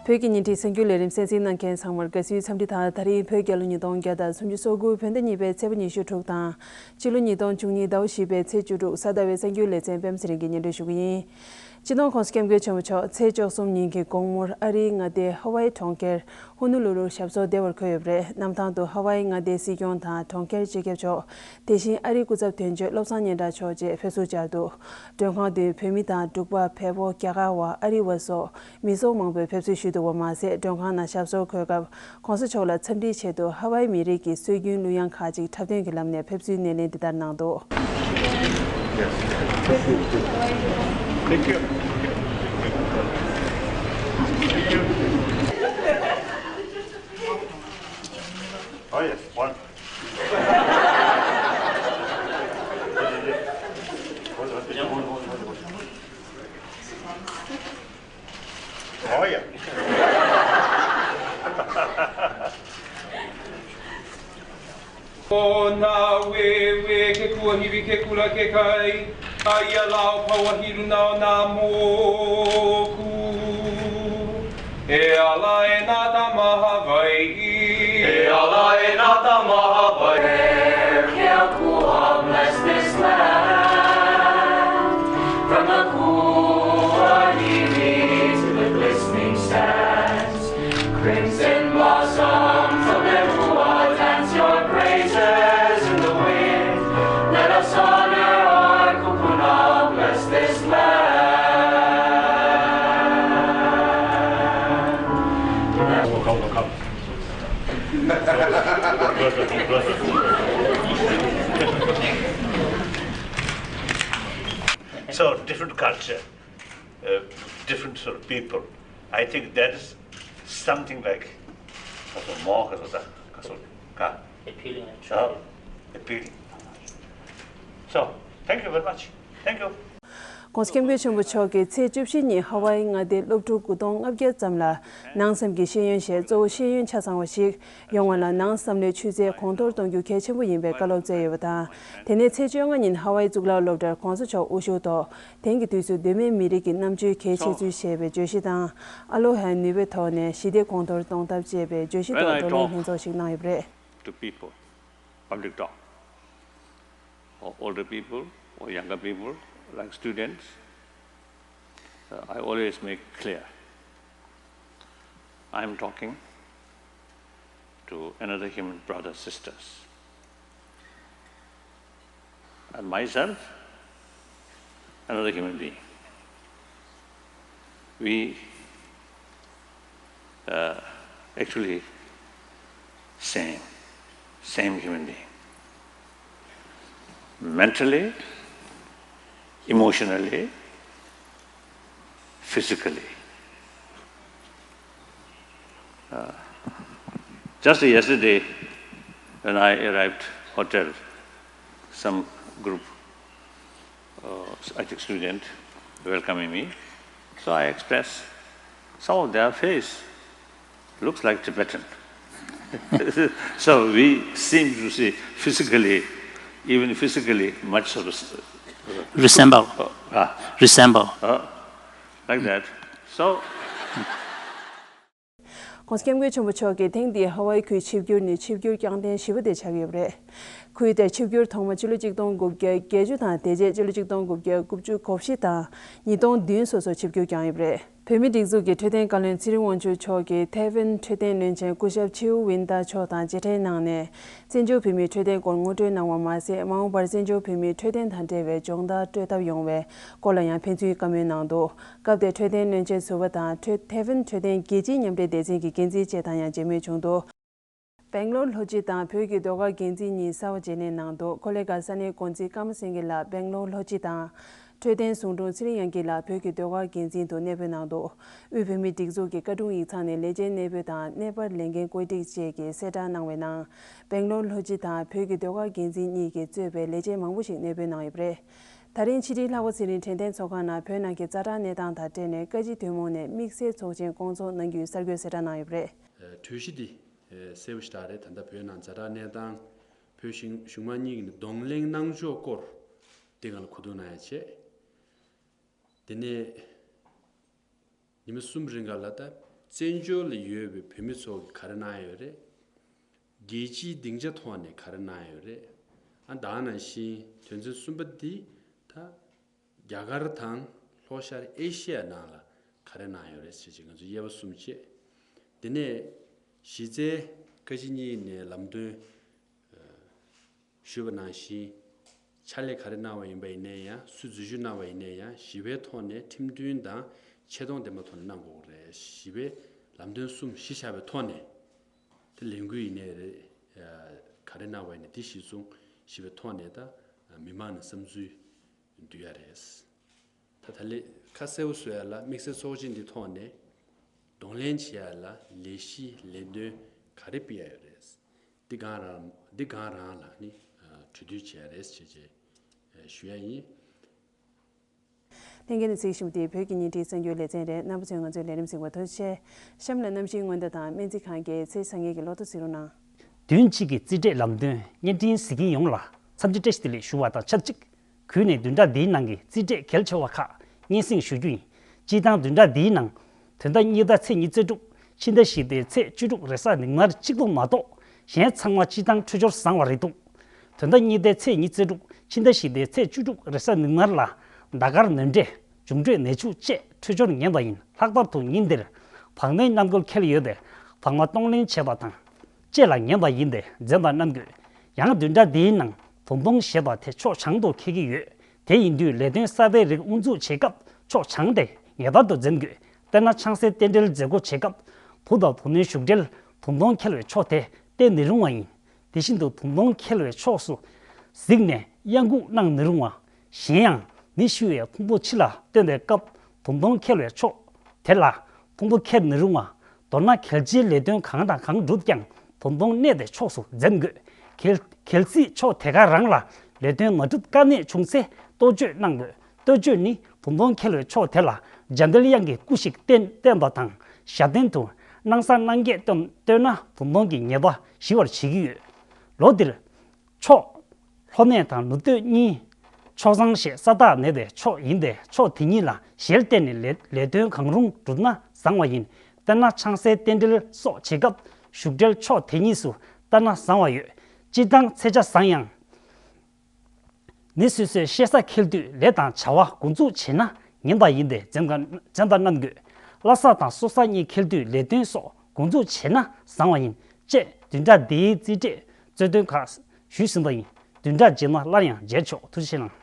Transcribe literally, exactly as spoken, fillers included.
བོད་ཀྱི་ཉིན་རེའི་གསར་འགྱུར་ལས་རིམ་གསན་གཟིགས་གནང་མཁན་ཚང་མར་དགའ་བསུའི་འཚམས་འདྲི་དང་། ད་རིང་བོད་རྒྱལ་ལོ་ཉིས་སྟོང་བརྒྱ་དང་སུམ་ཅུ་སོ་དགུ་བོད་ཟླ་གཉིས་པའི་ཚེས་པ་ཉི་ཤུ་དྲུག་དང་། ཕྱི་ལོ་ཉིས་སྟོང་བཅུ་གཉིས་ཟླ་བ་བཞི་པའི་ཚེས་བཅུ་དྲུག་གཟའ་ཟླ་བའི་གསར་འགྱུར་ལེ་ཚན་པད་མ་ཚེ་རིང་གིས་སྙན་སྒྲོན་ཞུ་གི་ཡིན། སྤྱི་ནོར་༸གོང་ས་༸སྐྱབས་མགོན་ཆེན་པོ་མཆོག་ཚེས་བཅུ་གསུམ་ཉིན་གྱི་དགོང་མོར་ཨ་རིའི་མངའ་སྡེ་ཧ་ཝའི་གྲོང་ཁྱེར་ཧོ་ནུ་ལུ་ལུར་ཞབས་སོར་བདེ་བར་འཁོད་ཡོད་པ་རེད། གནམ་ཐང་དུ་ཧ་ཝའི་མངའ་སྡེའི་སྲིད་སྐྱོང་དང་གྲོང་ཁྱེར་སྤྱི་ཁྱབ་མཆོག་དེ་བཞིན་ཨ་རིའི་སྐུ་ཚབ་དོན་གཅོད་བློ་བཟང་སྙན་གྲགས་མཆོག་བཅས་ཕེབས་བསུར་བཅར་འདུག་མགྲོན་ཁང་དུ་བོད་མི་དང་འབྲུག་པ། བལ་པོ། རྒྱ་གར་བ། ཨ་རི་བ་སོགས་མི་ཚོགས་མང་པོས་ཕེབས་བསུ་ཞུས་འདུག་པ་མ་ཟད། མགྲོན་ཁང་ནང་ཞབས་སོར་འཁོད་སྐབས་༸གོང་ས་མཆོག་ལ་འཚམས་འདྲིའི་ཆེད་དུ་ཧ་ཝའི་མི་རིགས་ཀྱི་སྲོལ་རྒྱུན་གླུ་དབྱངས་ཁག་ཅིག་འཁྲབ་སྟོན་གྱི་ལམ་ནས་ཕེབས་བསུའི་སྣེ་ལེན་འདི་ལྟར་གནང་འདུག Thank you. Thank you. Oh, yes, one. Oh, yeah. Ona wewe ke kuahiwi ke kula ke kai, aia lau pawahiru nao na moku. E ala e nata mahavai. E ala e nata mahavai. Bless this land. From the cool Wahiri to the glistening sands, crimson blossoms of Lewa dance your praises in the wind. Let us honor our kupuna, bless this land. So, different culture, uh, different sort of people. I think that is something like, ka so mo, ka so da, ka so ka. Appealing and attractive. Appealing. So, thank you very much. Thank you. ༸གོང་ས་༸སྐྱབས་མགོན་ཆེན་པོ་མཆོག་གིས་ཚེས་བཅུ་བཞི་ཉིན་ཧ་ཝའི་མངའ་སྡེའི་སློབ་ཕྲུག་དགུ་སྟོང་ལྔ་བརྒྱ་ཙམ་ལ་ནང་སེམས་ཀྱི་ཤེས་ཡོན་ཞེས་གཙོ་བོ་ཤེས་ཡོན་ཆ་ཚང་བ་ཞིག་ཡོང་བ་ལ་ནང་བསམ་བློའི་ཆུ་ཚད་གོང་མཐོར་གཏོང་རྒྱུ་གལ་ཆེན་པོ་ཡིན་པའི་བཀའ་སློབ་སྩལ་ཡོད་པ་དང་། དེ་ནས་ཚེས་བཅོ་ལྔ་ཉིན་ཧ་ཝའི་གཙུག་ལག་སློབ་གྲྭར་༸གོང་ས་མཆོག་དབུ་བཞུགས་ཐོག་དེང་གི་དུས་སུ་གདོད་མའི་མི་རིགས་ཀྱི་རྣམ་དཔྱོད་གལ་ཆེ་ཚུལ་ཞེས་པའི་བརྗོད་གཞི་དང་། ཨ་ལོ་ཧའི་ནུས་པའི་ཐོག་ནས་ཞི་བདེ་གོང་མཐོར་གཏོང་ཐབས་ཅེས་པའི་བརྗོད་གཞི་ཐོག་བགྲོ་གླེང་ལྷན་ཚོགས་ཤིག་གནང་ཡོད་པ་རེད། To people, public talk, or older people, or younger people, like students, uh, I always make clear, I am talking to another human brother, sisters. And myself, another human being. We, uh, actually same, same human being. Mentally, emotionally, physically. Uh, just yesterday, when I arrived hotel, some group, uh, I think student, welcoming me. So I expressed, some of their face looks like Tibetan. So we seem to see physically, even physically, much of a s-, resemble. Uh, ah, resemble. Uh, like that. So, ༸གོང་ས་༸སྐྱབས་མགོན་ཆེན་པོ་མཆོག་གིས་ཐེངས་འདིའི་ཧ་ཝའི་ཁུལ་ཆིབས་བསྒྱུར་ནི་ཆིབས་བསྒྱུར་རྐྱང་ཐེངས་བཞི་པ་དེ་ཆགས་ཡོད་པ་རེད། ཁུལ་དེར་ཆིབས་བསྒྱུར་ཐོག་མ་ཕྱི་ལོ་གཅིག་སྟོང་དགུ་བརྒྱ་བརྒྱད་ཅུ་དང་། དེ་རྗེས་ཕྱི་ལོ་གཅིག་སྟོང་དགུ་བརྒྱ་དགུ་བཅུ་གོ་བཞི་དང་ཉིས་སྟོང་བདུན་སོ་སོར་ཆིབས་བསྒྱུར་བསྐྱངས་ཡོད་པ་རེད། བོད་མིའི་སྒྲིག་འཛུགས་ཀྱི་འཕྲོད་བསྟེན་བཀའ་བློན་ཚེ་རིང་དབང་ཕྱུག་མཆོག་གིས་ཐའེ་ཝན་འཕྲོད་བསྟེན་བློན་ཆེན་སྐུ་ཞབས་ཆིའུ་ཝིན་ཏཱ་མཆོག་དང་མཇལ་འཕྲད་གནང་ནས། བཙན་བྱོལ་བོད་མིའི་འཕྲོད་བསྟེན་སྐོར་ངོ་སྤྲོད་གནང་བ་མ་ཟད། མ་འོངས་པར་བཙན་བྱོལ་བོད་མིའི་འཕྲོད་བསྟེན་དང་འབྲེལ་བའི་སྦྱོང་བརྡར་སྤྲོད་ཐབས་ཡོང་བའི་སྐོར་ལ་ཡང་ཕན་ཚུན་བཀའ་མོལ་གནང་འདུག་སྐབས་དེར་འཕྲོད་བསྟེན་བློན་ཆེན་ཟུར་པ་དང་འཕྲོད་ཐའེ་ཝན་འཕྲོད་བསྟེན་རྒྱལ་སྤྱིའི་མཉམ་འབྲེལ་སྡེ་ཚན་གྱི་འགན་འཛིན་བཅས་དང་ཡང་མཇལ་མོལ་བྱུང་འདུག་སྦེང་ལོར་ལྷོ་སྤྱི་དང་བོད་ཀྱི་ཟློས་གར་འགན་འཛིན་གཉིས་གསར་པ་མཇལ་འཕྲད་གནང་འདུག་ཀོ་ལི་གྷལ་ས་གནས་འགོ་འཛིན་ཀརྨ་སེང་གེ་ལགས་སྦེང་ལོར་ལྷོ་སྤྱི་དང་། འཕྲོད་བསྟེན་ཟུང་དྲུང་ཚེ་རིང་དབྱངས་སྐྱིད་ལགས་བོད་ཀྱི་ཟློས་གར་འགན་འཛིན་དུ་གནས་སྤོས་གནང་འདུག་དབུས་བོད་མིའི་སྒྲིག་འཛུགས་ཀྱི་བཀའ་དྲུང་ཡིག་ཚང་ནས་ལས་བྱེད་གནས་སྤོས་དང་གནས་སྤར་ལས་འགན་བཀོད་སྒྲིག་བཅས་ཀྱི་གསལ་བསྒྲགས་གནང་བའི་ནང་། སྦེང་ལོར་ལྷོ་སྤྱི་དང་བོད་ཀྱི་ཟློས་གར་འགན་འཛིན་གཉིས་ཀྱིས་གཙོས་པའི་ལས་བྱེད་མང་པོ་ཞིག་གནས་སྤོས་གནང་ཡོད་པ་རེད། ད་རིང་ཕྱི་དྲིལ་ལྷག་པ་ཚེ་རིང་དྲན་རྟེན་ཚོགས་ཁང་ནང་བོད་ནང་གི་ཛ་དྲག་གནས་སྟངས་དང་འབྲེལ་ནས་བཀའ་སྤྱི་ཐུན་མོང་ནས་དམིགས་བསལ་ཚོགས་ཆེན་བསྐོང་ཚོགས་གནང་རྒྱུའི་གསར་འགོད་གསལ་བསྒྲགས་གནང་ཡོད་པ་རེད། གྲོས་གཞི་འདི་གསལ་པོ་ཞེ་དྲག་རེད། ད་ལྟ་བོད་ནང་ཛ་དྲག་གནས་སྟངས། བོད་གཞུང་གཞུང་མང་གཉིས་ཀྱིས་གདོང་ལེན་གནང་ཕྱོགས་སྐོར་དེ་སྒང་ལ་གོ་བསྡུར་གནང་ཡ་བྱས། དེ་ནས་ཉི་མ་གསུམ་རིང་ག་ལ་ད་ བཙན་བྱོལ་ལ་ཡོད་པའི་བོད་མི་ཚོ་གིས་ག་རེ་གནང་ཡོད་རེད། རྒྱལ་སྤྱིའི་སྡིངས་ཆ་ཐོག་ནས་ག་རེ་གནང་ཡོད་རེད། ཨ་ད་ནང་བཞིན་དོན་ཚན་གསུམ་པ་འདི་ད་རྒྱ་གར་དང་ལྷོ་ཤར་ཨེ་ཤི་ཡ་ནང་ལ་ག་རེ་གནང་ཡོད་རེད་ཟེར་བྱས་ང་ཚོས་དབྱེ་བ་གསུམ་བྱས། དེ་ནས་གཞི་རྩའི་བཀའ་སྤྱི་གཉིས་ནས་ལམ་སྟོན་ཞུས་པ་ནང་བཞིན་ཕྱག་ལས་ག་རེ་གནང་བ་ཡིན་པ་ཡིན་ནའི་ཡང་སུས་འཛུལ་ཞུགས་གནང་བ་ཡིན་ནའི་ཡང་ཞི་བའི་ཐོག་ནས་ཁྲིམས་མཐུན་དང་ཆེ་མཐོང་ལྡན་པ་ཐོག་ནས་གནང་དགོས་རེད། ཞི་བའི་ལམ་སྟོན་གསུམ་གཞི་བཞག་པའི་ཐོག་ནས་དེ་ལས་འགུལ་ཡིན་ནའི་རེད། ག་རེ་གནང་བ་ཡིན་ནའི་དེ་གཞི་བཟུང་ཞི་བའི་ཐོག་ནས་ད་མི་མང་ནས་བསམ་ཚུལ་འདུས་ཡ་རེད། ད་ད་ལས་ཁ་གསལ་པོ་བཟོ་ཡ་ལ་དམིགས་བསལ་ཚོགས་ཆེན་འདི་ཐོག་ནས་གདོང་ལེན་བྱེད་ཡ་ལ་ལས་གཞི་ལས་དོན་ག་རེ་སྤེལ་ཡ་ཡོད་རེད། འདི་གང་རང་འདི་གང་རང་ལ་ནི་གྲོས་བསྡུར་བྱེད་ཡ་རེད་ཞེས་བྱས་ཞུ་ཡ་ཡིན། ལྷན་རྒྱས་ནས་གཟིགས་བཞིན་པ་དེ་བོད་ཀྱི་བརྙན་འཕྲིན་གསར་འགྱུར་ལེ་ཚན་རེད། རྣམ་པ་ཚོས་ང་ཚོའི་ལས་རིམ་གཟིགས་པར་ཐུགས་རྗེ་ཆེ། གཤམ་ལ་གནམ་གཤིས་སྔོན་བརྡ་དང་སྨན་རྩིས་ཁང་གི་ཚེས་བཟང་ངན་གྱི་ལོ་ཐོ་གཟིགས་རོགས་གནང་། བདུན་གཅིག་གི་རྩིས་འབྲས་ལམ་སྟོན་བརྙན་འཕྲིན་གཟིགས་མཁན་ཡོངས་ལ་འཚམས་འདྲི་བཀྲ་ཤིས་བདེ་ལེགས་ཞུ་བ་དང་ཆབས་ཅིག་གུས་ནས་བདུན་ཕྲག་འདིའི་ནང་གི་རྩིས་འབྲས་གལ་ཆེ་བ་ཁག་སྙན་སེང་ཞུ་རྒྱུ་ཡིན། སྤྱིར་བཏང་བདུན་ཕྲག་འདིའི་ནང་། བོད་ཟླ་གཉིས་ཟླ་ཚེས་ཉི་ཤུ་རྩ་དྲུག་ཕྱི་ཟླ་བཞི་ཟླའི་ཚེས་བཅུ་དྲུག་རེས་གཟའ་མིག་དམར་གཅིག་ཐོག་མ་གཏོགས་གཞན་ཚང་མ་སྤྱིར་བཏང་འཕྲོད་སྦྱོར་བཟང་བ་རེད་འདུག་བོད་ཟླ་གཉིས་ཟླའི་ཚེས་ཉི་ཤུ་རྩ་དྲུག་ཕྱི་ཟླ་བཞི་ཟླའི་ཚེས་བཅུ་དྲུག་རེས་གཟའ་མིག་དམར་ལ་ཟླ་སྐར་ནོར་འཁྲུལ་འབྱུང་འཕྲོད་ནད་འབྱུང་བཅས་འཕྲོད་སྦྱོར་ངན་པ་ཡིན། ལྷག་པར་དུ་ཉིན་དེར་བག་ནད་རྣམ་རྒོལ་འཁེལ་ཡོད་པས་བག་མ་གཏོང་ལེན་བྱེད་པ་དང་། བཅས་ལ་ངན་པ་ཡིན་ཏེ་འཛེམ་པ་གནང་དགོས། ཡང་བདུན་ཕྲག་འདིའི་ནང་དུང་སྟོང་ཞེས་པ་དེ་ཕྱོགས་བྱང་དུ་འཁེལ་གྱི་ཡོད། དེ་ཡིན་དུས་ལས་དོན་གསར་པའི་རིགས་དབུ་འཛུགས་བྱེད་སྐབས་ཕྱོགས་བྱང་དེ་ངེས་པར་དུ་འཛེམ་དགོས། དཔེར་ན་ཆང་སའི་རྟེན་འབྲེལ་མཛད་སྒོ་བྱེད་སྐབས་བུ་དང་བུ་མོའི་བཞུགས་གྲལ་དུང་སྟོང་འཁེལ་བའི་ཕྱོགས་དེ་བསྟེན་མི་རུང་བ་ཡིན། དེ་བཞིན་དུ་དུང་སྟོང་འཁེལ་བའི་ཕྱོགས་སུ་གཟིགས་ནས་གཡང་འགུགས་གནང་མི་རུང་བ། གཞན་ཡང་མི་ཤི་བའི་ཕུང་པོ་ཕྱི་ལ་བཏོན་པའི་སྐབས་དུང་སྟོང་འཁེལ་བའི་ཕྱོགས་དེ་ལ་ཕུང་པོ་འཁྱེར་མི་རུང་བ། མདོར་ན་གལ་ཆེའི་ལས་དོན་གང་དང་གང་བསྒྲུབས་ཀྱང་དུང་སྟོང་གནས་པའི་ཕྱོགས་སུ་འཛེམ་དགོས། གལ་གལ་སྲིད་ཕྱོགས་དེ་ག་རང་ལ་ལས་དོན་མ་འགྲུབ་དཀའ་གནད་བྱུང་ཚེ་གཏོར་བཅོས་གནང་དགོས། གཏོར་བཅོས་ནི་དུང་སྟོང་འཁེལ་བའི་ཕྱོགས་དེ་ལ་འཇམ་དཔལ་དབྱངས་ཀྱི་སྐུ་ཞིག་བསྟན་བསྟན་པ་དང་། ཞབས་བརྟན་དུ་སྣང་གསལ་སྣང་བརྒྱད་བཏོན་བཏོན་ན་དུང་སྟོང་གི་ཉེས་པ་ཞི་བར་བྱེད་ཀྱི་ཡོད། ལོ་འདིར་ཕྱོགས་ལྷོ་གནས་དང་ནུབ་སྟོད་གཉིས། ཕྱོགས་བཟང་ཞེས་ས་བདག་མེད་པའི་ཕྱོགས་ཡིན་ཏེ་ཕྱོགས་དེ་གཉིས་ལ་ཞལ་བལྟས་ནས་ལས་ལས་དོན་གང་རུང་བསྒྲུབས་ན་བཟང་བ་ཡིན། དཔེར་ན་ཆང་སའི་རྟེན་འབྲེལ་སོགས་བྱེད་སྐབས་བཞུགས་གྲལ་ཕྱོགས་དེ་གཉིས་སུ་བལྟ་ན་བཟང་བ་ཡོད། སྤྱིར་བཏང་ཚེས་ཆ་བཟང་ཡང་། མི་སོ་སོའི་ཤེས་བྱ་འཁྱེར་དུས་ལས་དང་བྱ་བ་འགོ་འཛུགས་བྱེད་ན་ངན་པ་ཡིན་ཏེ་འཛེམ་ག་འཛེམ་པ་གནང་དགོས། བླ་གཟའ་དང་སོ་གཟའ་གཉིས་འཁེལ་དུས་ལས་དོན་སོགས་འགོ་འཛུགས་བྱེད་ན་བཟང་བ་ཡིན། ཅེས་བདུན་ཕྲག་འདིའི་རྩིས་འབྲས་གཙོ་དོན་ཁག་ཞུས་ཟིན་པ་ཡིན། བདུན་ཕྲག་རྗེས་མ་སླར་ཡང་མཇལ་ཆོག་ཐུགས་རྗེ་ཆེ་གནང་།